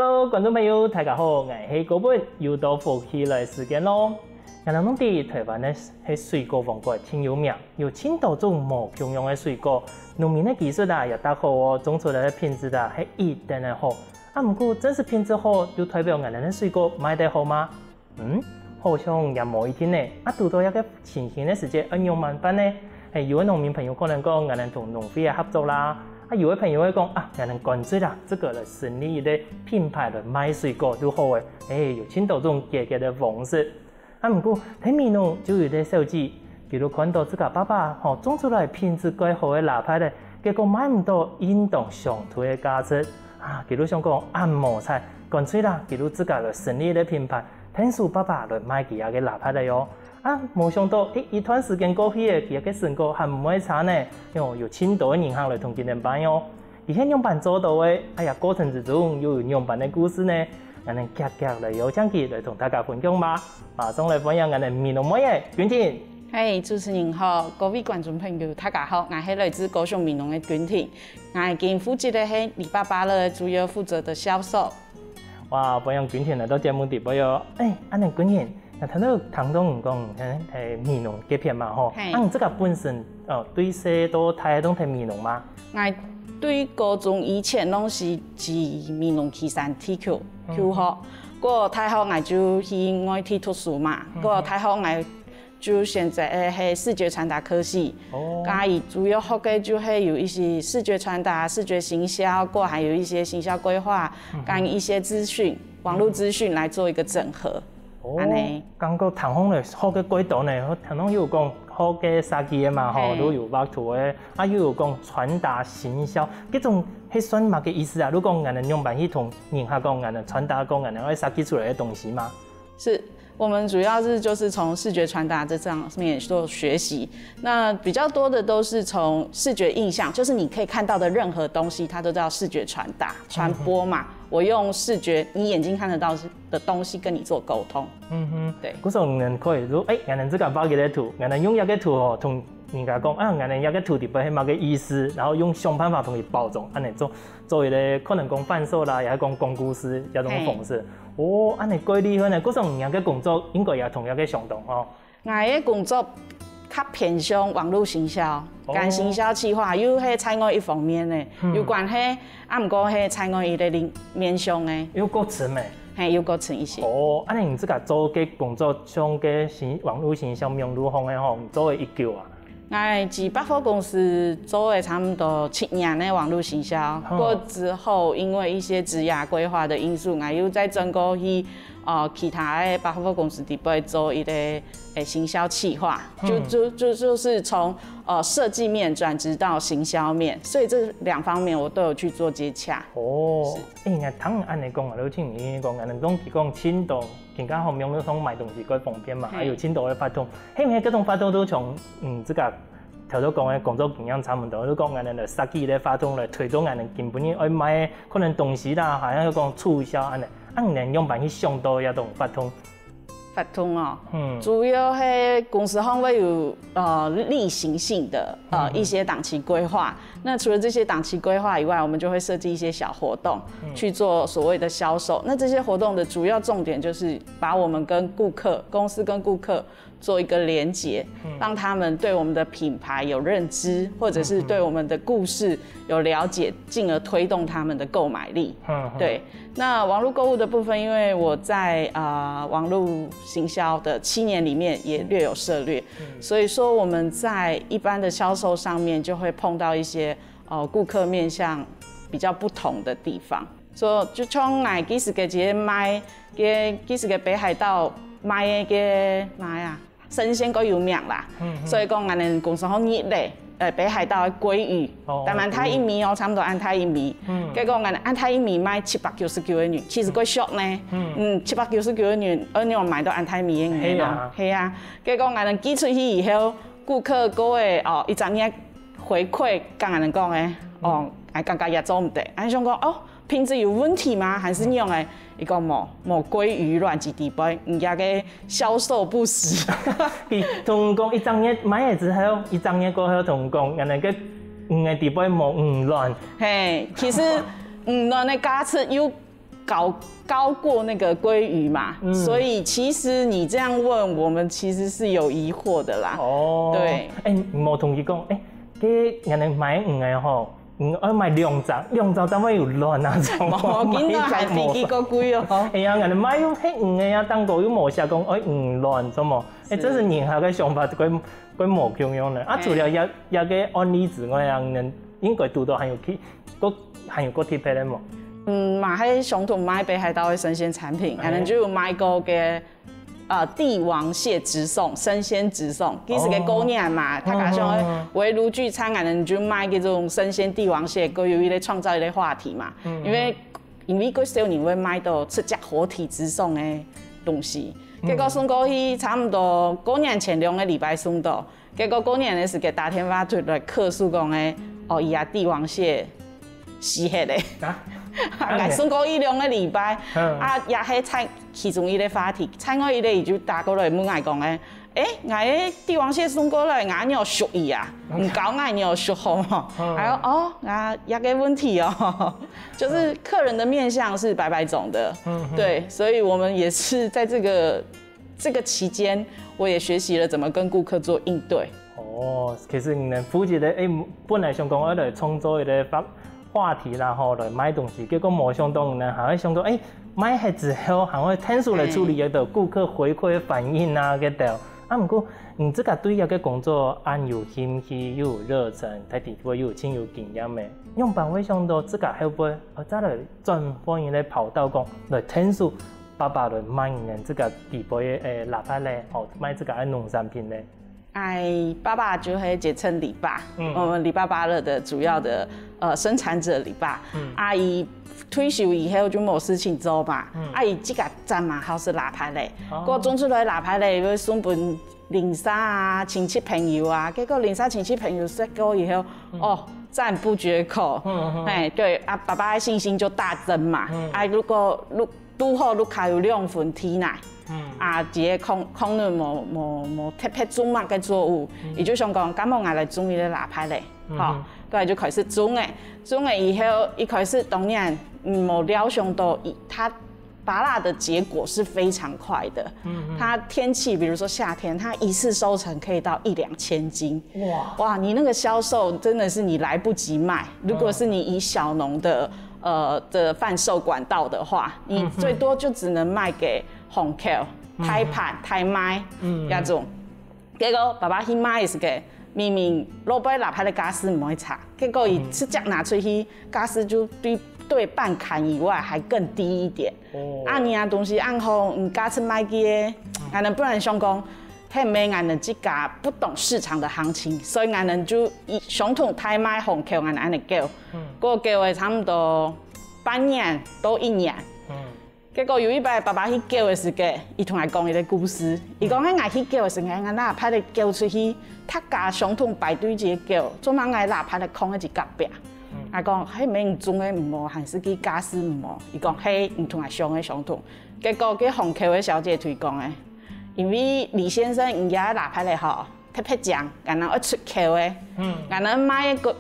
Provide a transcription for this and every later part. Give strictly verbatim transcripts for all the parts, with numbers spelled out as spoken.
Hello，觀眾朋友，大家好，𠊎係高文，又到福氣來時間咯。𠊎等都知台灣个係水果王國盡有名，有盡多種無共樣个水果，農民个技術啊也當好哦，種出來个品質啊係一等个好。啊，毋過真實品質好，就代表𠊎等个水果賣得好嗎？ 嗯，好像也無一定呢。啊，堵著這个情形个時節，愛仰般辦呢？欸，有个農民朋友可能講，𠊎等同農會合作啦。啊，有个朋友會講，啊，𠊎等乾脆啦，自家來成立一个品牌來賣水果就好欸。欸，有盡多種解決个方式。啊，毋過，在美濃就有一个小姐，佢就看著自家爸爸吼種出來品質蓋好个抐桮仔，結果賣毋著應當相對个價值。 啊，佢就想講，恁無彩，乾脆啦，佢就自家來成立一个品牌，𢯭手爸爸來賣佢个抐桮仔哦。啊，無想著，欸，一段時間過去欸，佢个成果還毋會差呢，有盡多个人客來同佢等買哦。佢係仰般做到个？哎呀，過程之中又有仰般个故事呢？𠊎等遽遽來邀請佢來同大家分享吧。馬上來歡迎𠊎等美濃妹仔君婷。嘿，主持人好，各位觀眾朋友，大家好，𠊎係來自高雄美濃个君婷。 𠊎今負責个係里巴巴樂主要負責个銷售。哇，歡迎君婷來到節目裡背哦。欸，恁仔君婷，𠊎頭先聽著你講，係美濃該片嘛吼，啊你自家本身對細到大都在美濃嗎？𠊎對高中以前攏係在美濃旗山地區求學，過大學𠊎就去外地讀書嘛，過大學𠊎 就選擇个係視覺傳達科系。哦，該佢主要學个就係有一些視覺傳達、視覺行銷，過還有一些行銷規劃，跟一些資訊、網路資訊來做一個整合。哦，恁仔。感覺聽起來學个蓋多呢，聽講有講學个設計个嘛吼，又有畫圖个，啊又有講傳達行銷，這種係算麼个意思啊？如果𠊎等仰般去同人客講，𠊎等傳達講，𠊎等愛設計出來个東西嗎？ 是，我們主要是就是從視覺傳達這上面做學習，那比較多的都是從視覺印象，就是你可以看到的任何東西，它都叫視覺傳達、傳播嘛。我用視覺，你眼睛看得到的東西跟你做溝通。嗯哼，對。故所你可以說，欸，𠊎等自家畫一个圖，𠊎等用這个圖吼，同人家講，啊，𠊎等這个圖底背係麼个意思，然後用想辦法同佢包裝，恁仔做 做一个可能講販售啦，也係講講故事這種方式。哦，恁仔蓋厲害呢！故所你个工作應該也同樣个相同吼。𠊎个工作較偏向網路行銷，跟行銷企劃又係在外一方面呢，有關係，啊毋過係在外一个面向呢。又過深欸。嘿，又過深一些。哦，恁仔你自家做个工作，像个行網路行銷網路項个吼，你做了幾久啊？ 𠊎在百貨公司做了差不多七年个網路行銷，過之後因為一些職涯規劃的因素，𠊎又再轉過去，呃，其他个百貨公司底背做一个，欸，行銷企劃，就就就就是從呃設計面轉職到行銷面，所以這兩方面我都有去做接洽。哦，欸，𠊎聽恁仔講啊，就聽你講，恁仔講，佢講盡多，今下吼網路上買東西蓋方便嘛，還有盡多个活動。 係毋係這種活動都像，嗯，這个頭先講个工作經驗差不多，就講𠊎等來設計个活動來推動𠊎等今晡日愛賣个可能東西啦，還有講促銷恁仔，啊你等仰般去想到這種活動？活動哦，嗯，主要係公司項會有呃例行性的呃一些檔期規劃。那除了這些檔期規劃以外，我們就會設計一些小活動去做所謂的銷售。那這些活動的主要重點就是把我們跟顧客，公司跟顧客 做一個連結，讓他們對我們的品牌有認知，或者是對我們的故事有了解，進而推動他們的購買力。嗯，對，那網路購物的部分，因為我在啊網路行銷的七年裡面也略有涉獵，所以說我們在一般的銷售上面就會碰到一些呃顧客面向比較不同的地方。所以就像𠊎其實个這賣个其實个北海道賣个个賣啊， 生鮮蓋有名啦。所以講，𠊎等公司項入來，呃，北海道个鮭魚，哦，當然大一尾哦，差不多恁大一尾。結果𠊎等恁大一尾賣七百九十九个銀，其實蓋俗呢。嗯，七百九十九个銀，仰般買到恁大一尾个魚咯？係啊。係啊，結果𠊎等寄出去以後，顧客過个哦一隻月回饋，同𠊎等講个，哦，𠊎感覺也做毋得，𠊎想講哦， 品質有問題嗎？還是仰仔？佢講無，無鮭魚卵子底背，人家个銷售不實。佢同你講一隻月買了之後，一隻月過後同你講，原來个魚个底背無魚卵。嘿，其實魚卵个價值又高高过那个鲑鱼嘛，所以其实你这样问，我们其实是有疑惑的啦。哦，对，哎，你有同佢讲，哎，佢人家买鱼个吼，你要买两只，两只怎么有卵啊？怎么今天还飞机个贵哦？哎呀，人家买又黑鱼个呀，蛋糕又没下讲，哎，鱼卵怎么？哎，这是你还个想法，会会无共样呢。啊，除了这这个案例之外啊，你应该读到还有去，都还有个特别的嘛。嗯，嘛係相同買北海道个生鲜产品，可能就有买过个。呃，帝王蟹直送，生鲜直送，其实个过年嘛，大家想个围炉聚餐，可能就卖这种生鲜帝王蟹，过有一个创造一个话题嘛。因为因为个少年会买到直接活体直送的东西，结果送过去差不多过年前两个礼拜送到，结果过年的时候打电话出来客诉讲个，哦，伊啊帝王蟹死忒了。啊，还送过一两个礼拜，啊，也系在其中一个话题，另外一个伊就打过来问我讲个，哎，我个帝王蟹送过来，我有熟伊啊，你教我有熟好吗？还有哦，啊，这个问题哦，就是客人的面向是百百种的，对，所以我们也是在这个这个期间，我也学习了怎么跟顾客做应对。哦，其实你能负责的，哎，本来想讲要来创作一个话话题啦吼，来卖东西，结果没想到呢，还会想到，哎，卖黑之后还会天数来处理一个顾客回馈反应啊，这个。啊，不过你自家对这个工作恁有兴趣又有热忱，在底部又有真有经验的，用板会想到自家会不会，呃，再来转换一个跑道讲，来天数爸爸来卖你自家底部的，诶，喇叭嘞，哦，卖自家的农产品嘞。 哎，爸爸就係节称篱笆，嗯，我们篱笆芭乐的主要的呃生产者篱笆，嗯，啊，伊退休以后就没事情做嘛，嗯，啊，伊自家种嘛，好是喇叭嘞，哦，个种出来喇叭嘞，又送分邻舍啊、亲戚朋友啊，结果邻舍亲戚朋友食过以后，嗯，哦，赞不绝口，嗯嗯，哎，对啊，爸爸的信心就大增嘛，嗯，啊，如果如 拄好屋下有两分地泥，嗯，啊，一个空空能无无无特别种么个作物，伊就想讲，敢无我来种一个喇叭嘞，吼，过来就开始种诶，种诶以后，一开始当然，嗯，无料想到伊它芭乐的结果是非常快的，嗯，它天气，比如说夏天，它一次收成可以到一两千斤，哇哇，你那个销售真的是你来不及卖，如果是你以小农的。 呃的贩售管道的话，你最多就只能卖给红客、台盘、台卖，嗯，那种。结果爸爸去卖的时候，明明老板喇叭的价数唔会差，结果伊直接拿出去，价数就对对半砍以外还更低一点。哦，啊，你啊东西按好，你价数卖去个，可能不然相公。 係毋係𠊎等自家不懂市场的行情，所以𠊎等就以相同大卖紅客，𠊎等恁樣叫，嗯，个叫了差不多半年到一年。嗯，結果有一擺爸爸去叫的時節，佢同𠊎講一個故事，佢講係𠊎去叫的時節，𠊎拿牌仔叫出去，大家相同排隊一個叫，做麼个𠊎拿牌仔囥在佢隔壁？𠊎講，係毋係你種个毋好，還係佢價數毋好？佢講係，你同𠊎想个相同。結果該紅客个小姐同佢講个， 因為李先生人家个喇叭仔吼，特別靚，𠊎等愛出口个，𠊎等賣个國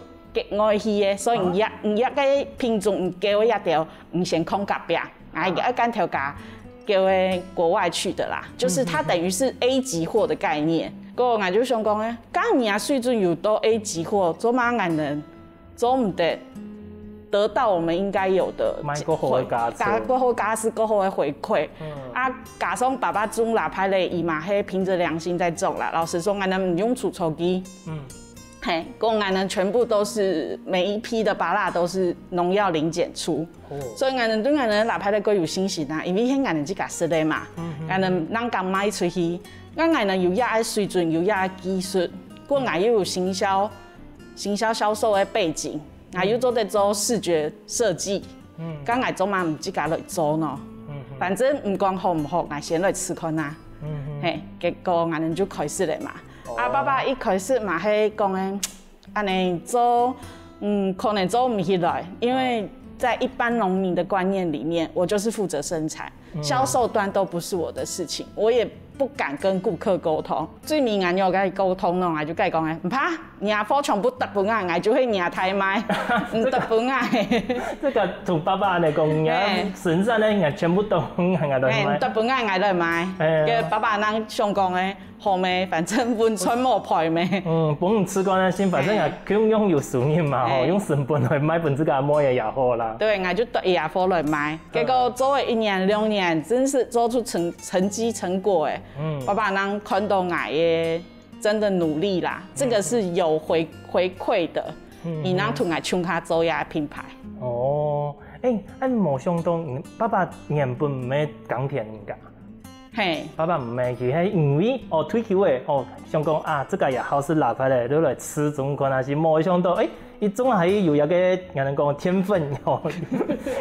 國外去个，所以人家人家个品種毋夠个一條，毋先囥隔壁，啊，愛跟頭家叫个國外去的啦，就是它等於是 A 級貨的概念。个𠊎就想講，誒，該人家水準有到 A 級貨，做麼个𠊎等 做毋得得到我們應該有的，賣過好个價值，過好價值，過好个回饋。啊，加上爸爸種喇叭仔，佢嘛係憑著良心在種啦。老實說，𠊎等毋用除草劑。嗯，嘿，講𠊎等全部都是每一批的芭樂都是農藥零檢出，所以𠊎等對𠊎等个喇叭仔較有信心啊，因為係𠊎等自家食个嘛，𠊎等正敢賣出去，該𠊎等有這个水準，有這个技術，過𠊎又有行銷。 行銷銷售个背景，𠊎又做得做視覺設計，嗯，該𠊎做麼毋自家來做呢？反正毋管好毋好，𠊎先來試看啊。嘿，結果𠊎等就開始了嘛。啊，爸爸一開始嘛係講个，恁樣做，嗯，可能做毋起來，因為在一般農民的觀念裡面，我就是負責生產，銷售端都不是我的事情，我也不敢跟顧客溝通。最尾𠊎仰仔溝通呢，𠊎就甲佢講个，毋怕，若貨全部得分𠊎，𠊎就係若大賣，毋得分𠊎。這个同爸爸恁樣講，若生產个，若全部得分𠊎，𠊎都係，買。得分𠊎，𠊎來買。哎呀个爸爸恁樣想講个，好咩，反正分寸無賠咩。嗯，分你試看啊先，反正也共樣有收入嘛吼，哎用成本來賣分自家妹仔也好啦。對，𠊎就得佢个貨來買，結果做了一年兩年，真是做出成成績成果哎。嗯，爸爸恁樣看到𠊎个真的努力啦，這個是有回回饋的，嗯佢恁樣同𠊎共下做這品牌。哦，哎，恁無想到，嗯，爸爸原本毋係耕田人家，嘿，爸爸毋係，佢係因為哦退休了，哦想講啊，這个也好食拉花咧，就來試種看啊，是無想到，哎，佢總還有一个，人講天分哦，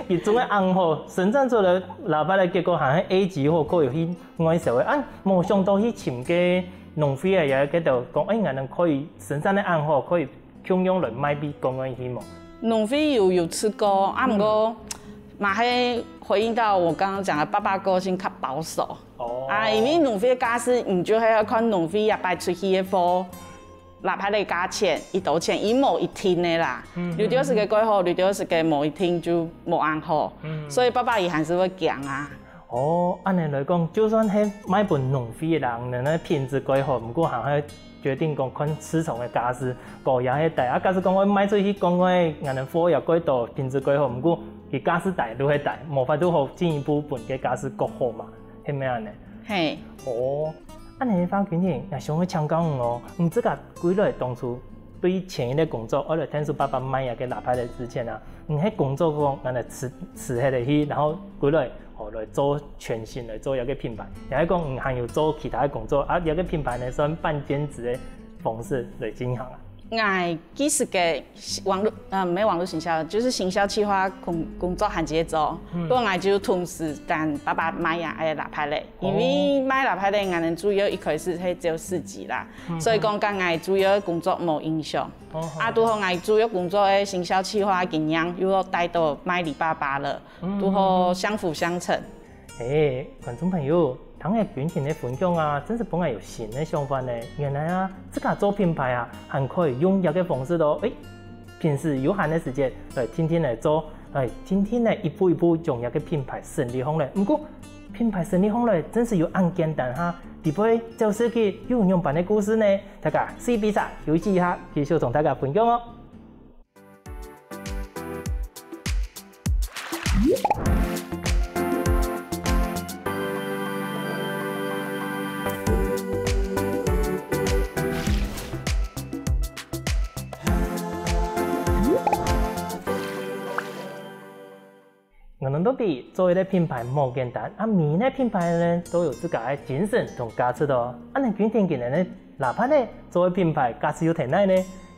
佢總个恁好，生產出來拉花咧，結果還係A級貨，可以去外銷个，啊，無想到去尋个農會个，也个就講，哎，𠊎等可以生產个恁好，可以 共樣來賣分國外去無？農會有有試過，啊毋過嘛係回應到我剛剛講的，爸爸個性較保守。哦啊，因為農會个價數，你就係愛看農會這擺出去个貨，拉花个價錢，幾多錢，佢無一定个啦。有兜時个過好，有兜時个無一定就無恁好。所以爸爸佢還係會驚啊。哦，恁樣來講，就算係賣分農會个人，人个品質過好，毋過還係決定講看市場个價數，高也係低。啊，假使講愛賣出去國外，人个貨也過多，品質過好，毋過佢價數低就係低，無法度好進一步分个價數過好嘛，係毋係恁樣？嘿，哦，恁樣个話，君婷，𠊎想愛請教你哦，你自家歸來當初對前一个工作，愛來𢯭手爸爸賣這个拉花个之前啊，你係工作講，恁樣辭辭忒了去，然後歸來哦來做全新來做一个品牌，也係講你還有做其他个工作啊？這个品牌呢算半兼職个方式來進行啊？ 𠊎其實个網路，呃，毋係網路行銷，就係行銷企劃工工作還係做。毋過𠊎就同時間爸爸賣啊，哎，拉花咧，因為賣拉花咧，𠊎等主要一開始係做市集啦，所以講甲𠊎主要个工作無影響。啊，拄好𠊎主要工作个行銷企劃經驗又帶到賣籬粑粑了，拄好相輔相成。 哎，觀眾朋友，聽了君婷个分享啊，真係分𠊎有新个想法呢。原來啊，自家做品牌啊，還可以用這个方式咯。哎，平時有閒个時節，來定定來做，來定定來一步一步將這个品牌成立起來。毋過，品牌成立起來真係有恁簡單哈？底背走勢个又有仰般个故事呢？大家細膩仔休息一下，繼續同大家分享哦。 𠊎等都知做一个品牌無簡單，啊每一个品牌呢都有自家个精神同價值哦。恁樣君婷今日呢，拉花咧做个品牌價值有在哪呢？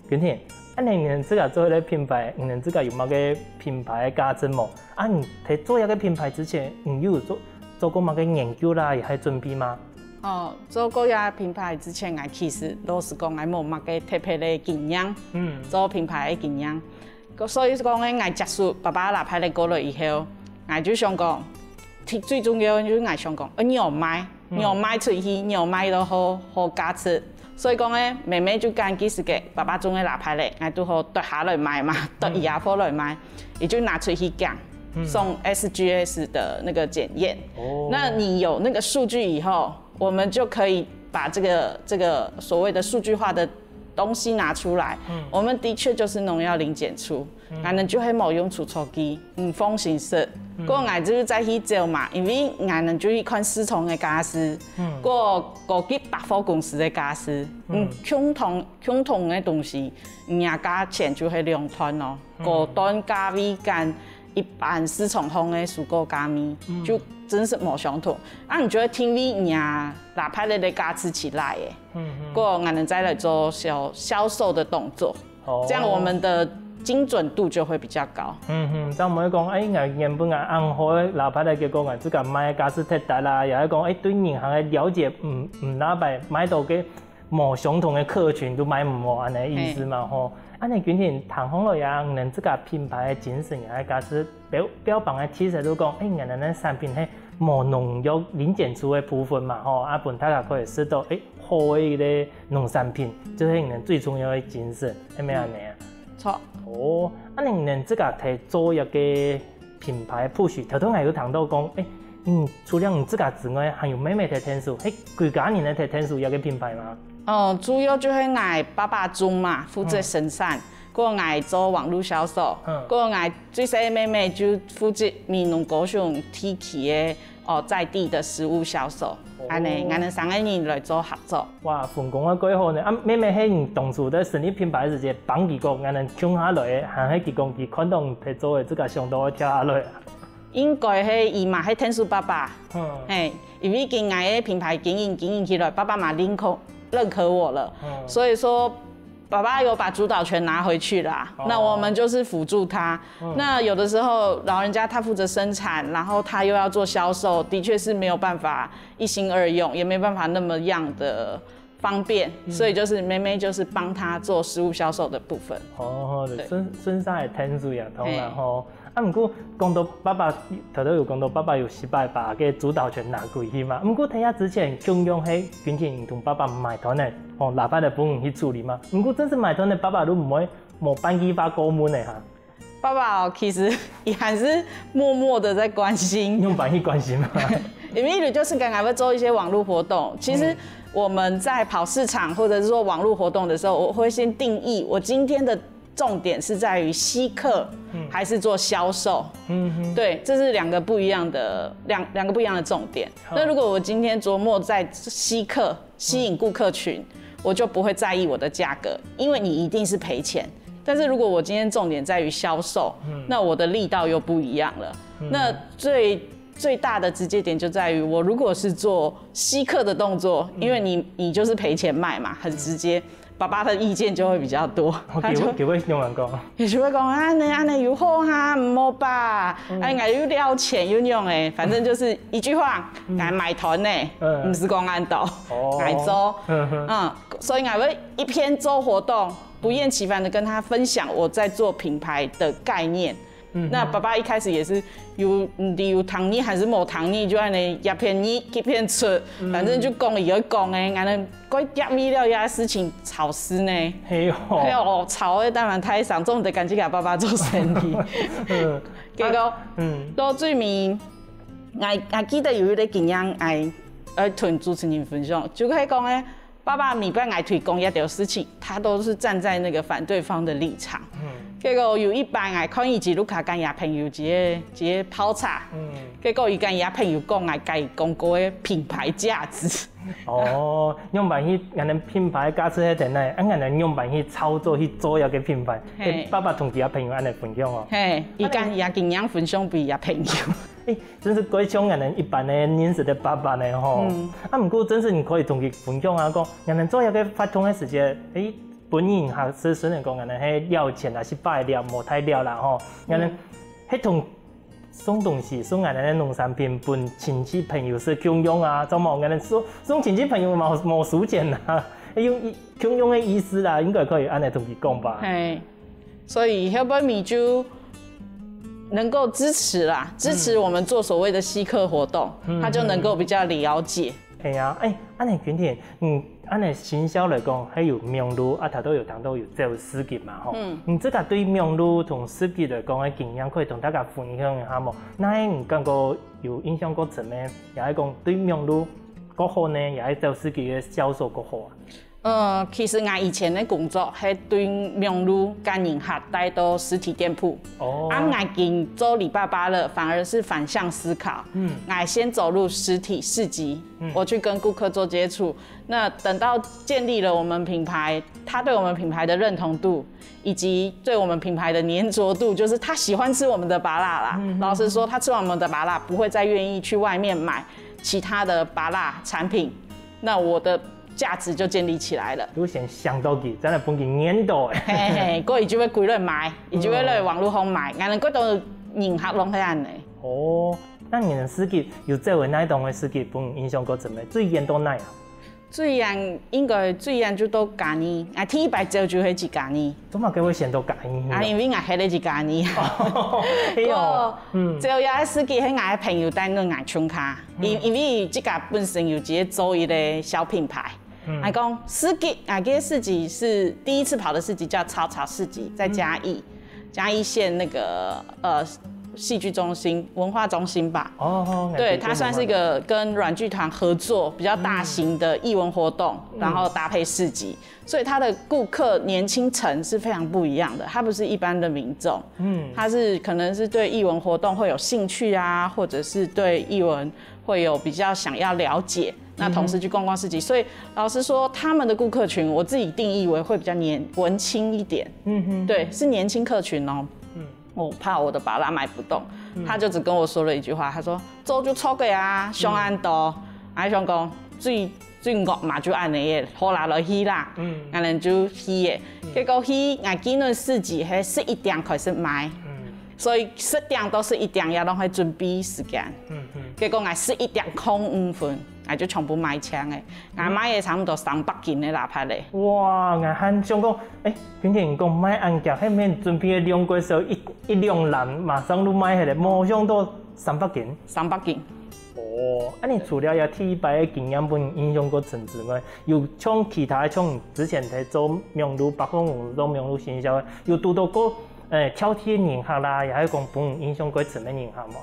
君婷，恁樣你自家做一个品牌，你自家有麼个品牌个價值無？啊你在做一个品牌之前，你有做做過麼个研究啦，也係準備嗎？哦，做過這品牌之前，𠊎其實老實講，𠊎無麼个特別个經驗，嗯，做品牌个經驗。 所以講呢，𠊎接觸爸爸拉花咧過來以後，𠊎就想講，最最重要就係𠊎想講，愛仰賣，仰賣出去，仰賣到好好價值。所以講呢，妹妹就講，其實个爸爸種个拉花咧，𠊎都好摘下來賣嘛，摘一下貨來賣，也就拿出去講，送S G S的那個檢驗。哦那你有那個數據以後，我們就可以把這個這個所謂的數據化的東西拿出來，我們的確就是農藥零檢出，啊，那就係無用除草劑，嗯，放心食。過𠊎就係再去找嘛，因為𠊎等就去看市場个價數，過高級百貨公司个價數，嗯，共同共同个東西，人家價錢就係兩段咯，高端價位跟一般市場上个蔬果價位，就真是無相同。啊，你就會定位人家拉花咧个價值起來个。 過後，𠊎等再來做銷銷售的動作，哦這樣我們的精準度就會比較高。嗯哼，正毋會講，哎，𠊎原本啊恁好个拉花咧，結果𠊎自家賣个價數忒低啦，也係講，哎，對銀行个了解，嗯，嗯，那擺賣到个無相同个客群都賣毋好，恁樣意思嘛吼。恁仔君婷，聽下來啊，你等這個品牌个精神啊，假使標標榜个特色就講，欸，你等个產品係無農藥零檢出个部分嘛，吼，啊分大家可以食到，欸，好个一個農產品，就係你等最重要个精神，係毋係恁仔啊？著。哦，啊你等這個在做一個品牌个布局，頭頭𠊎有聽到講，欸，嗯，除了你自家之外，還有妹妹在𢯭手，係歸家人在𢯭手這個品牌嗎？哦，主要就係𠊎爸爸種嘛，負責生產，嗯。過後𠊎做網路銷售，嗯。過後𠊎最細个妹妹就負責美濃高雄地區个，哦，在地的食物銷售。哦。恁仔，𠊎等三個人來做合作。哇，分工啊，蓋好呢！啊，妹妹係你當初在成立品牌个時節，幫佢講，恁仔共下來个，還係佢講佢看到你在做个，自家想到愛跳下來啊？ 應該係佢嘛係𢯭手爸爸，嗯。嘿，因為今𠊎个品牌經營經營起來，爸爸嘛認可認可我了，嗯。所以說爸爸有把主導權拿回去啦，哦。那我們就是輔助他。嗯。那有的時候老人家他負責生產，然後他又要做銷售，的確是沒有辦法一心二用，也沒辦法那麼樣的方便，嗯。所以就是妹妹就是幫他做食物銷售的部分。哦，對。順順勢个𢯭手啊，當然吼。嘿。啊，毋過講到爸爸，頭頭有講到爸爸有十八把个主導權拿歸去嘛。毋過在這之前，共樣係君婷同爸爸買斷个，吼，拿翻來分你去處理嘛。毋過正式買斷个，爸爸都毋會無半句話過問个哈。 爸爸哦，其實也還是默默的在關心。用白話關心嗎？因為就是剛剛會做一些網路活動，其實嗯。我們在跑市場或者是說網路活動的時候，我會先定義我今天的重點是在於吸客，嗯。還是做銷售。嗯哼。對，這是兩個不一樣的，兩，兩個不一樣的重點。好。那如果我今天琢磨在吸客， 吸引顧客群，我就不會在意我的價格，因為你一定是賠錢。但是如果我今天重點在於銷售，嗯。那我的力道又不一樣了。嗯。那最，最大的直接點就在於，我如果是做吸客的動作，嗯。因為你，你就是賠錢賣嘛，很直接。爸爸的意見就會比較多，哦，他就，佢會，佢會用人講。佢就會講，啊，恁仔，恁仔有好哈，毋好吧？嗯。哎，𠊎又了錢，又用欸，反正就是一句話，嗯。𠊎買斷呢，嗯。毋係講恁多。 哦。𠊎做。嗯哼。嗯，所以𠊎會一邊做活動，不厭其煩的跟他分享我在做品牌的概念。嗯哼。那爸爸一開始也是有，嗯，有聽你還是無聽你，就恁仔一片入，一片出，嗯。反正就講佢會講欸，𠊎等該入去了，這事情吵死呢。係哦。係哦，吵到當然太傷，總毋得跟自家爸爸做生理。嗯。結果，啊，嗯。到最尾， 𠊎，𠊎記得有一個經驗，𠊎，呃，同主持人分享，就係講欸，爸爸每擺𠊎推廣一條事情，他都是站在那個反對方的立場。嗯。結果有一擺𠊎看佢一路較跟佢朋友一個，一個泡茶，嗯。結果佢跟佢朋友講，𠊎，𠊎講過个品牌價值。哦，仰般去，𠊎等品牌價值係在哪？啊，𠊎等仰般去操作去做一個品牌？嘿。欸，爸爸同佢个朋友恁仔分享哦。嘿，佢跟佢經驗分享分佢个朋友。 欸，真係蓋像𠊎等一般个認識个爸爸呢吼。嗯。啊，毋過真係你可以同佢分享啊，講𠊎等做一個活動个時節，欸，本人還係雖然講𠊎等係了錢啊，失敗了，無太了啦吼。𠊎等，嗯。係同送東西，送𠊎等个農產品分親戚朋友係共樣啊，做麼？𠊎等送，送親戚朋友嘛，無收錢啊，欸，用一，共樣个意思啦，應該可以恁仔同佢講吧？嘿。 所以後背你就能夠支持啦，支持我們做所謂的吸客活動，嗯。他就能夠比較了解。係啊，欸，恁仔君婷，嗯，恁仔行銷來講，還有網路啊，頭頭有談到有走市集嘛，吼。嗯。你自家對網路同市集來講个經驗，可以同大家分享一下無？該你感覺有印象較深个，也係講對網路較好呢，也係走市集个銷售較好啊？ 呃，其實𠊎以前个工作係對網路將人客帶到實體店鋪。哦。啊，𠊎今做阿里巴巴了，反而是反向思考。嗯。𠊎先走入實體市集，嗯。我去跟顧客做接觸。那等到建立了我們品牌，他對我們品牌的認同度，以及對我們品牌的黏著度，就是他喜歡吃我們的芭樂啦。嗯，嗯，老實說，嗯。他吃完我們的芭樂，不會再願意去外面買其他的芭樂產品。那我的 價值就建立起來了。你先想到佢，正來分佢黏到欸。嘿嘿，過佢就會歸來買，佢就會來網路項買，嗯。𠊎等過多人客攏係恁仔。哦，該你等市集有走个哪一檔个市集，分你印象較深个，最遠到哪啊？最遠應該最遠就到嘉義，啊，第一擺走就係去嘉義。做麼个會選到嘉義去啊？啊，因為𠊎歇了去嘉義。係哦，嗯，走个市集係𠊎个朋友帶𠊎去看，因因為自家本身有自家做一個小品牌，還講市集，啊，這個市集是第一次跑的市集，叫草草市集，在嘉義，嘉義縣那個呃戲劇中心、文化中心吧。哦，對，它算是一個跟软劇團合作比較大型的藝文活動，然後搭配市集，所以它的顧客年輕層是非常不一樣的，它不是一般的民众，嗯，它是可能是對藝文活动会有兴趣啊，或者是对艺文会有比较想要了解，那同时去逛逛市集。所以老实说，他们的顾客群我自己定义为会比较年文青一点，嗯哼，对，是年轻客群哦。我怕我的芭乐卖不动，他就只跟我说了一句话，他说：“做就做个啊，想恁多。”还想讲最最惡嘛就安尼个，好啦，来去啦，嗯，俺人就去个。结果去，俺今日四级还十一点开始卖，嗯，所以十点到十一点也拢还准备时间，嗯嗯，结果俺十一点空五分，俺就全部卖清个，俺卖个差不多三百斤个喇叭嘞。哇，俺还想讲，哎，平常人讲卖恁遽，还免准备个两个手一一两篮，马上就卖下来，没想到三百斤。三百斤。 哦，啊，你除了有第一擺个經驗分你印象較深之外，有像其他像之前在做網路，包括做網路行銷个，有堵到過，誒，挑剔个人客啦，也係講分你印象較深个人客無？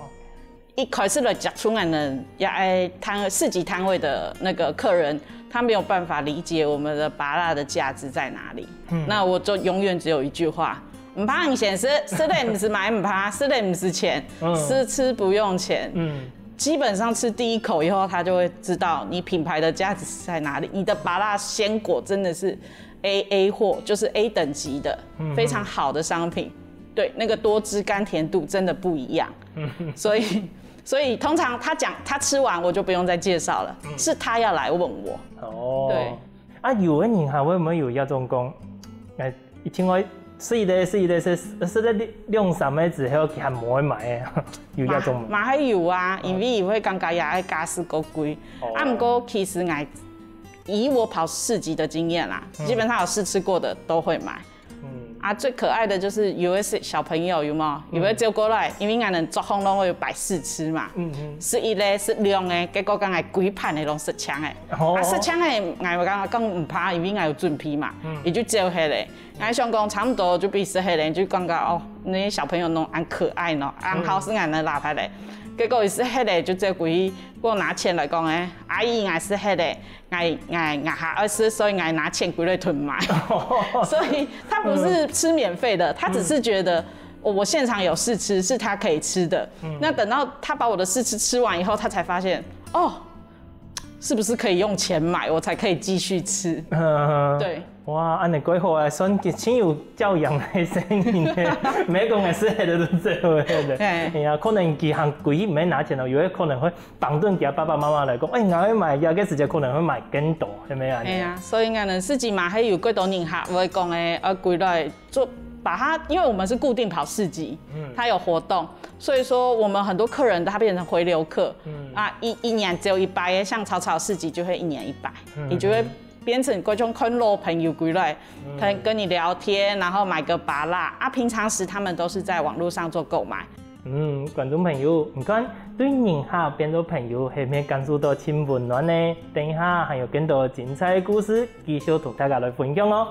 一開始來接觸俺們，也愛攤，市集攤位的那個客人，他沒有辦法理解我們的芭樂的價值在哪裡。那我就永遠只有一句話：毋怕你先食，食了毋使買，毋怕，食了毋使錢，試吃不用錢。基本上吃第一口以後，他就會知道你品牌的價值是在哪裡。你的芭樂鮮果真的是 A A 货，就是 A 等级的，非常好的商品。对，那个多汁甘甜度真的不一样。所以，所以通常他讲，他吃完我就不用再介绍了，是他要来问我。哦，对，啊，有个人还會毋會有一種講，誒，一定愛試一个試一个試試个兩三个之後，佢還毋會買个，有一種無？嘛還有啊，因為佢會感覺也愛加試過貴。啊，毋過其實𠊎以我跑市集的经验啦，基本上有试吃过的都会买。啊，最可爱的就是有一些小朋友有没有？有个走过来，因为俺们作坊都会有摆试吃嘛，试一个、试两个，结果刚才规盘的拢食青的。啊，食青的，俺刚刚讲毋怕，因为俺有准备嘛，伊就走下来。俺想讲差不多就比食下来，就感觉哦，那些小朋友弄恁可爱喏，恁好是俺能拿开的。结果伊食下来就走过去，给我拿钱来讲，哎，阿姨，俺食下来。 哎哎，俺还二十岁，俺拿钱归来囤买。所以他不是吃免费的，他只是觉得我我现场有试吃，是他可以吃的。那等到他把我的试吃吃完以后，他才发现，哦，是不是可以用钱买，我才可以继续吃？对，哇，恁呢几好啊，算真有教养个声音呢，每个人是黑的都最好的。哎呀，可能几行贵，没拿钱了，有的可能会 帮助佢爸爸妈妈来讲，哎，𠊎愛買，佢个時節可能會買更多，係毋係啊？哎呀，所以𠊎等市集嘛，還有幾多人客會講，哎，呃，歸來做，把它，因為我們是固定跑市集，嗯，它有活動，所以說我們很多客人他變成回流客，嗯，啊，一一年只有一擺，像草草市集就會一年一擺，嗯，你就會變成各種看老朋友歸來，嗯，他跟你聊天，然後買個芭樂，啊，平常時他們都是在網路上做購買。 嗯，觀眾朋友，你看，對人客變做朋友，係毋係感受到盡溫暖呢？等一下還有更多精彩故事，繼續同大家來分享哦。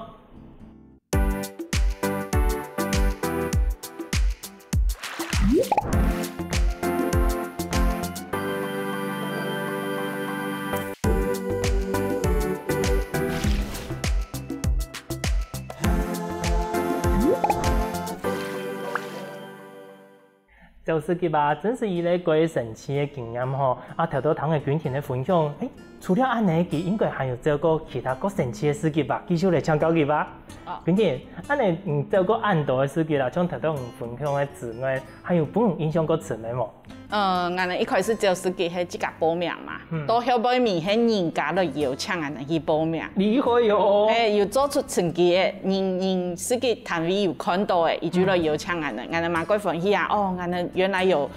走市集啊，真係一個蓋神奇个經驗吼！啊，頭頭聽个君婷个分享，誒，除了恁呢，佢應該還有走過其他蓋神奇个市集吧？繼續來請教佢吧。哦。君婷，恁呢，嗯，走過恁多个市集啦，像頭頭你分享个之外，還有分你印象蓋深个無？呃，𠊎等一開始走市集係自家報名嘛，嗯，到後尾面係人家來邀請𠊎等去報名。厲害喲！誒，有做出成績个，人人市集攤位有看到个，佢就來邀請𠊎等，𠊎等嘛蓋歡喜啊！哦，𠊎等原來有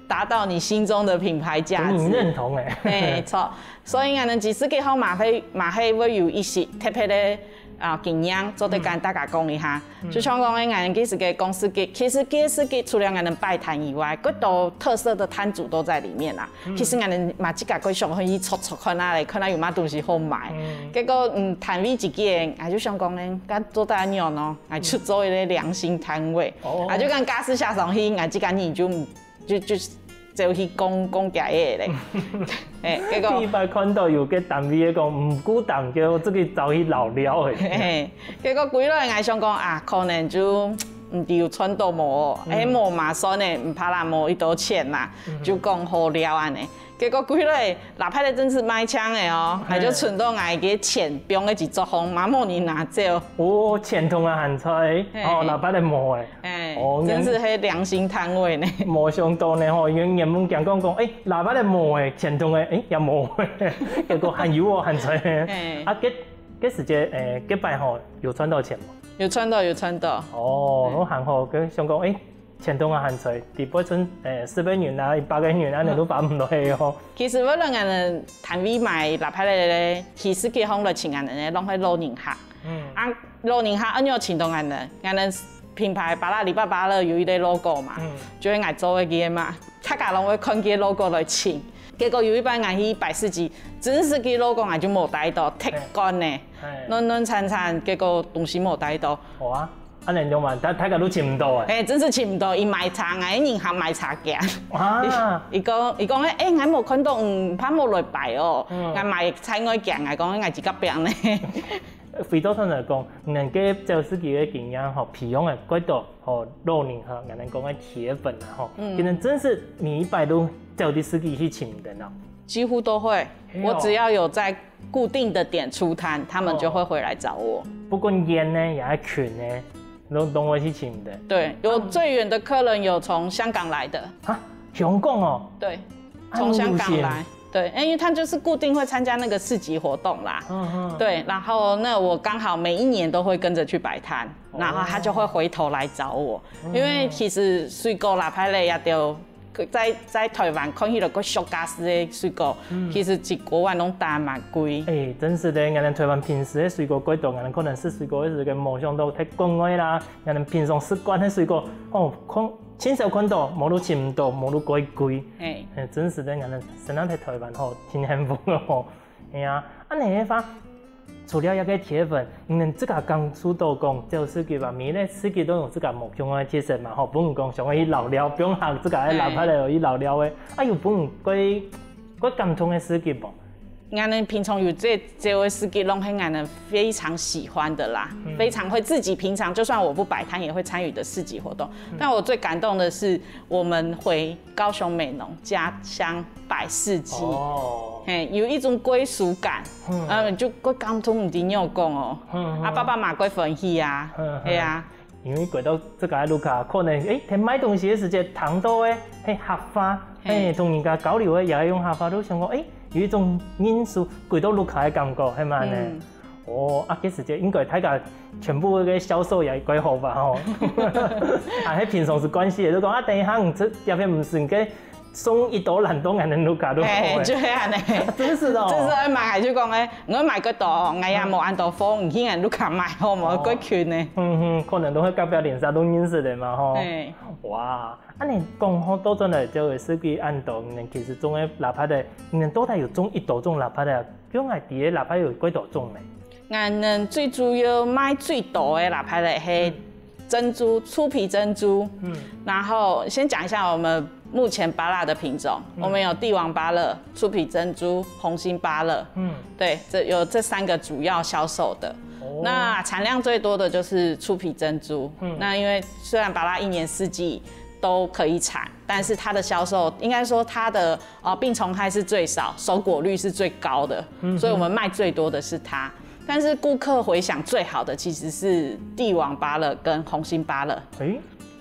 达到你心中的品牌价值。你认同哎，嘿，错。所以𠊎等知識佢好嘛，係嘛係會有一些特別的啊經驗，做得跟大家講一下。就像講个，𠊎等其實个公司个，其實个係个除了𠊎等擺攤以外，更多特色的攤主都在裡面啦。其實𠊎等嘛自家个想可以戳戳看啊，來看下有麼東西好賣。結果嗯攤位自己个，𠊎就想講呢，該做得恁樣哦，𠊎就做一個良心攤位，啊就跟家私下上去，𠊎自家人就就就走去講講假个咧。哎，結果第一擺看到有个單位个講，毋顧當叫自己走去遶尞个。嘿，結果歸來𠊎想講啊，可能就毋知有賺到無哦，哎無嘛算呢，毋怕啦，無幾多錢嘛，就講好了恁呢。結果歸來，老派的真是賣槍个哦，還就存到𠊎个錢，放个一桌項，嘛無人拿走。哦，錢通啊還在，哦，老派的無哎。哎，真是係良心攤位呢。無想到呢吼，因為原本講講講，哎，老派的無哎，錢通个，哎，也無哎，結果還有哦，還在。啊，該該時節，哎，該擺吼有賺到錢無？有賺到，有賺到。哦，我還好，跟想講，哎，錢通啊還在，底背存，哎，十個銀啊，一百個銀啊，你都發毋落去哦。其實為了𠊎等攤位賣老派个咧，其實佢項來請𠊎等呢，攏係老人客。嗯。啊，老人客恁樣請到𠊎等，𠊎等品牌巴拉里巴巴勒有一個logo嘛，就係𠊎做个个嘛，大家攏會看佢个logo來請。結果有一擺𠊎去擺市集，真係佢logo𠊎就無帶到，忒趕呢，亂亂慘慘，結果東西無帶到。好啊，恁樣樣嘛，大大家都尋毋到哎。哎，真係尋毋到，佢賣茶，𠊎人客賣茶行。啊，佢講佢講，哎，𠊎無看到，嗯，怕無來擺哦，𠊎賣菜愛行，𠊎講𠊎自家變呢。回到頭來講，你个走市集个經驗吼，培養个幾多吼老人客，𠊎等講个鐵粉啊吼，佢等真係每一擺都走到市集去尋你等啊。幾乎都會，我只要有在固定的點出攤，他們就會回來找我。不管遠呢，也係近呢，都都會去尋你等。對，有最遠的客人有從香港來的。啊，香港哦。對，從香港來。对，因为他就是固定会参加那个市集活动啦。嗯嗯。对，然后那我刚好每一年都会跟着去摆摊，然后他就会回头来找我，因为其实水果啦，拍类也都在在台湾看起来个小家私的水果，其实在国外拢打蛮贵。哎，真是的，俺们台湾平时的水果贵多，俺们可能食水果的时候，没想到在国外啦，俺们平常食惯的水果，哦，看，亲手看到，无都寻唔到，无都贵贵。哎，真是的，俺们生长在台湾吼，挺幸福的吼。哎呀，啊，你的话，除了一个铁粉，你们自家感受到讲，就是个吧，每一个四季都有自家目标的节日嘛，吼，不用讲想要去老了，不用行自家的老牌的，有去老了的，啊，有不用过过感动的事情不？ 俺们平常有这这位司机，拢是俺们非常喜欢的啦，非常会自己平常就算我不摆摊也会参与的市集活动。但我最感动的是，我们回高雄美浓家乡摆市集，哦，嘿，有一种归属感，嗯，就个感动毋知有讲哦，啊，爸爸妈妈会欢喜啊，对啊。 因为过到自家个路口，可能哎，在买东西的时节，听到个，嘿，客话，嘿，同人家交流个，也用客话，都想讲，哎，有一种认识，过到路口的感觉，系嘛呢？哦，啊，这时节应该大家全部个销售也怪好吧，吼。啊，迄平常时关系也都讲啊，等一下你这这片毋是你个 送一兜烂东还能路卡路。哎，就系安尼，真是的，哦，就是蛮爱就讲哎，我买个多，哎呀，无安到风，你去安路卡买好，无个群呢。嗯哼，可能都会隔壁邻舍都认识的嘛吼。哎，哇，啊你讲好多转来就会是个安到，你其实种个喇叭的，你到底有种一兜种喇叭的，用来底个喇叭有几多种呢？ 俺人最主要卖最多的啦，牌仔黑珍珠、粗皮珍珠。嗯，然后先讲一下我们目前芭乐的品种，我们有帝王芭乐、粗皮珍珠、红心芭乐。嗯，对，这有这三个主要销售的。那产量最多的就是粗皮珍珠。嗯，那因为虽然芭乐一年四季都可以产，但是它的销售应该说它的 哦，病虫害是最少，收果率是最高的，所以我们卖最多的是它。但是顾客回响最好的其实是帝王芭乐跟红心芭乐。哎，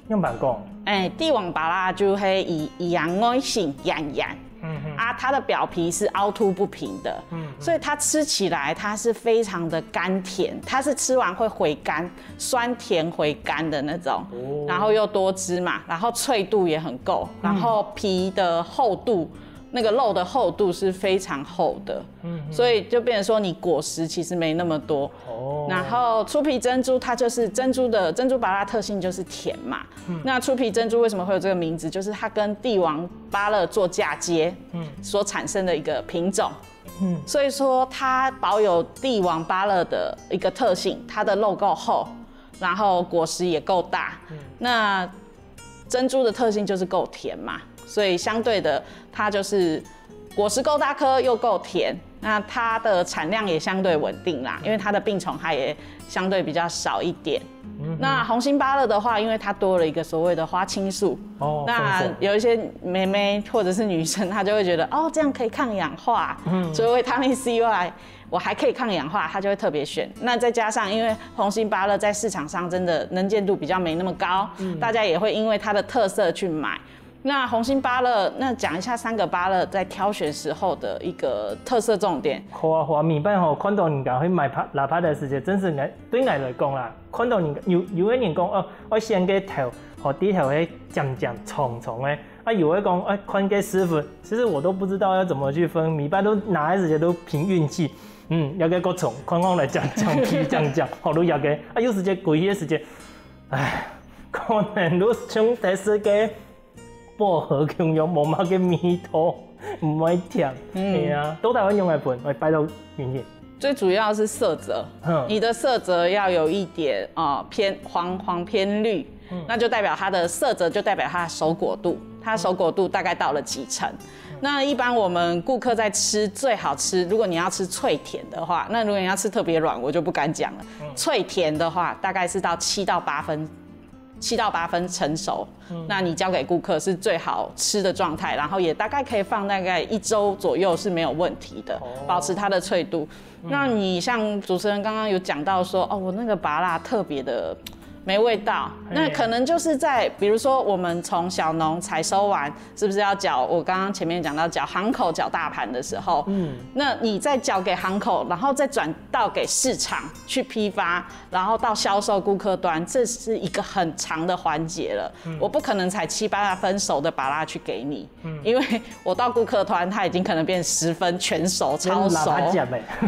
样板讲，哎，帝王芭乐就系以以阳外形圆圆，嗯哼，啊，它的表皮是凹凸不平的，嗯哼，所以它吃起来它是非常的甘甜，它是吃完会回甘，酸甜回甘的那种，哦，然后又多汁嘛，然后脆度也很够，然后皮的厚度，那个肉的厚度是非常厚的，嗯哼，所以就变成说你果实其实没那么多。哦，然后粗皮珍珠它就是珍珠的，珍珠芭乐特性就是甜嘛，那粗皮珍珠为什么会有这个名字？就是它跟帝王芭乐做嫁接，嗯，所产生的一个品种。嗯，所以说它保有帝王芭乐的一个特性，它的肉够厚，然后果实也够大。嗯，那珍珠的特性就是够甜嘛，所以相对的它就是果实够大颗又够甜，那它的产量也相对稳定啦，因为它的病虫害也相对比较少一点。那红心芭乐的话，因为它多了一个所谓的花青素，哦，那有一些妹妹或者是女生，她就会觉得哦，这样可以抗氧化，除了维他命 C 以外，我还可以抗氧化，她就会特别选。那再加上因为红心芭乐在市场上真的能见度比较没那么高，大家也会因为它的特色去买。那红心芭乐，那讲一下三个芭乐在挑选时候的一个特色重点。好啊，好啊，每擺吼，看到人家去買芭，芭樂个時節，真是𠊎，對𠊎來講啦，看到人家有，有个人講哦，愛選个頭，吼，底頭个尖尖長長个，啊，有个講，哎，看个師傅，其實我都不知道要怎麼去分，每擺都拿个時節都憑運氣。嗯，這个較長，看看來尖尖皮尖尖，好，都這个，啊，有時節貴个時節，唉，可能都像在食个薄荷共樣，無麼个味道，毋會甜。嗯，係啊，到底愛仰般分，愛擺到遠遠。最主要是色泽，你的色泽要有一点啊，偏黄黄偏绿，那就代表它的色泽就代表它的熟果度，它熟果度大概到了几成。那一般我们顾客在吃最好吃，如果你要吃脆甜的话，那如果你要吃特别软，我就不敢讲了。脆甜的话，大概是到七到八分，七到八分成熟。那你交给顾客是最好吃的状态，然后也大概可以放大概一周左右是没有问题的，保持它的脆度。那你像主持人刚刚有讲到说，哦，我那个芭乐特别的没味道，那可能就是在，比如说我们从小农采收完，是不是要缴？我刚刚前面讲到缴行口、缴大盘的时候，嗯，那你再交给行口，然后再转到给市场去批发，然后到销售顾客端，这是一个很长的环节了。我不可能采七八分熟的芭乐去给你，因为我到顾客端，它已经可能变十分全熟、超熟。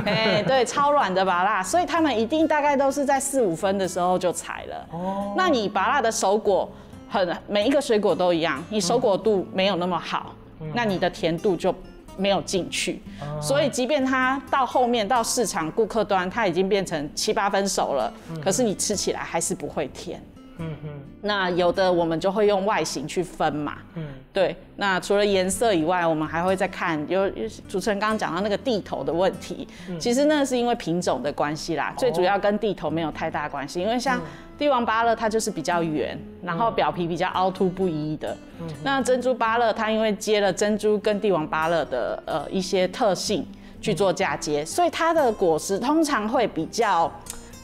哎，对，超软的芭乐，所以他们一定大概都是在四五分的时候就采了。哦，那你芭乐的熟果很，每一个水果都一样，你熟果度没有那么好，那你的甜度就没有进去。所以即便它到后面到市场顾客端，它已经变成七八分熟了，可是你吃起来还是不会甜。嗯哼，那有的我们就会用外形去分嘛。嗯，对。那除了颜色以外，我们还会再看，有，主持人刚刚讲到那个蒂头的问题，其实那是因为品种的关系啦，最主要跟蒂头没有太大关系。因为像帝王芭乐，它就是比较圆，然后表皮比较凹凸不一的。那珍珠芭乐，它因为接了珍珠跟帝王芭乐的呃一些特性去做嫁接，所以它的果实通常会比较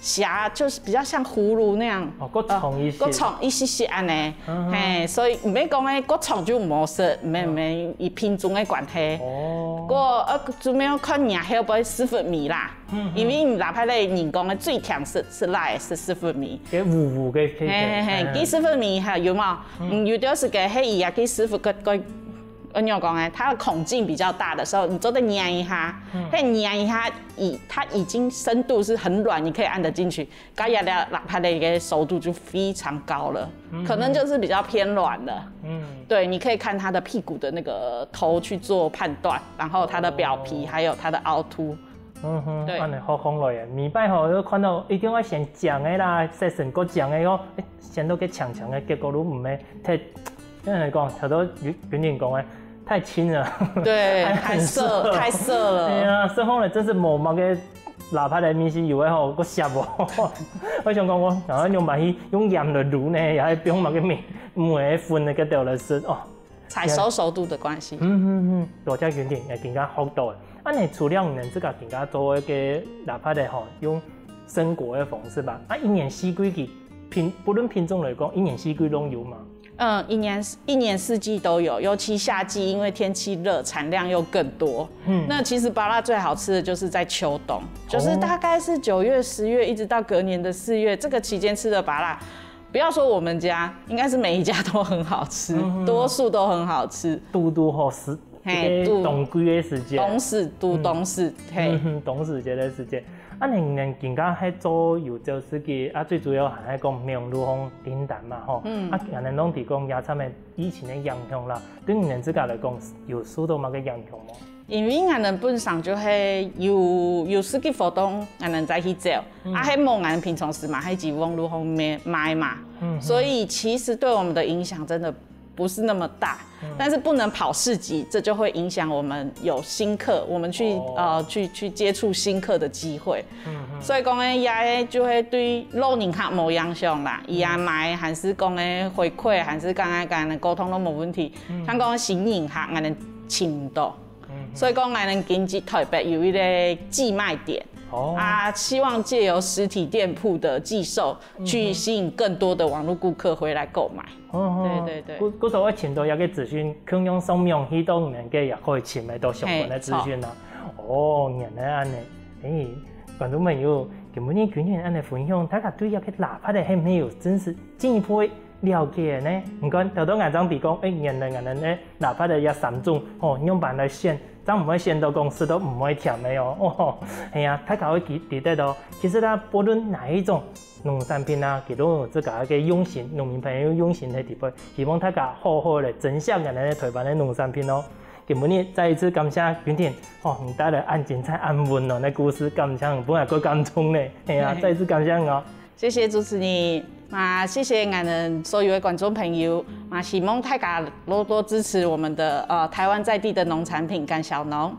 狭，就是比较像葫芦那样，哦，更长一些，更长一些些安呢。嘿，所以毋免讲个，更长就无食，毋免，毋免，以品种个关系。哦，个呃，主要看你还有不会师傅米啦。因为你哪怕咧人讲个最甜是，是哪个，是师傅米。个糊糊个，嘿嘿嘿，个师傅米还有嘛，嗯，有的是个黑伊啊，个师傅个个，呃，你讲个，它的孔径比较大的时候，你做得捏一下，嘿，捏一下，已，它已经深度是很软，你可以按得进去。 加热了，哪怕那个熟度就非常高了，可能就是比较偏软了。嗯，对，你可以看它的屁股的那个头去做判断，然后它的表皮还有它的凹凸。嗯哼，对，安尼好讲落耶，每摆吼，就看到一定要选酱的啦，色成个酱的哦，哎，选到个强强的，结果都毋会太，因为讲，头头有，有人讲的，太轻了。对，太涩，太涩了。哎呀，所以后来真是无毛个 哪怕个面是有个吼，个咸哦。我想讲，我然后用把去用盐来卤呢，也还不用把个面，没粉的个掉来吃哦。采收熟度的关系。嗯嗯嗯，多谢云婷，也更加学到了。啊，你除了你们自家更加做一个哪怕个吼，用生果的方式吧，啊，一年四季个品，不论品种来讲，一年四季都有嘛。嗯，一年一年四季都有，尤其夏季，因为天气热，产量又更多。嗯，那其实芭乐最好吃的就是在秋冬，就是大概是九月、十月，一直到隔年的四月，这个期间吃的芭乐，不要说我们家，应该是每一家都很好吃，多数都很好吃。堵堵好食，嘿，个冬季个时节，冬至，堵冬至，嘿。嗯，冬至节个时节。啊，你你今家还做有朝市集啊，最主要还系讲网络上订单嘛吼。嗯，啊，可能讲提供也差唔多疫情个影响啦，对你们自家来讲有受到么个影响吗？因为俺们本身就系有有市集活动，俺们再去走，啊，还无俺们平常时嘛，还只网络上面卖嘛，所以其实对我们的影响真的不是那么大。但是不能跑市集，这就会影响我们有新客，我们去呃去去接触新客的机会。所以讲呢，也就会对老人客无影响啦。伊也买，还是讲呢回馈，还是刚刚讲的沟通都没问题。像讲新人客，俺们请到。所以讲，俺们今年台北有一个寄卖点，哦，啊，希望借由实体店铺的寄售，去吸引更多的网络顾客回来购买。哦，对对对故故所我尋到一个资讯，共樣上網去到你们个也可以尋得到相关个资讯啦。哦，原来恁呢，诶，观众朋友，今晡日君君恁呢分享，大家对一个喇叭个系统有真实进一步个了解呢。你看，头头俺正提讲，诶，原来俺呢喇叭个有三种，吼，样般来选，正毋会选到讲食到毋会甜个哦。哦，系啊，大家会记记得哦。其实呢，不论哪一种 农产品啊，佢都有自家个用心，农民朋友用心个地方，希望大家好好个珍惜咱个台湾个农产品哦。今晡日再一次感谢君婷，哦，你带来恁精彩、恁温暖个故事，感谢你，本来够感动呢，系啊，再一次感谢你哦。谢谢主持人，那谢谢俺们所有的观众朋友，那希望大家多多支持我们的呃台湾在地的农产品跟小农。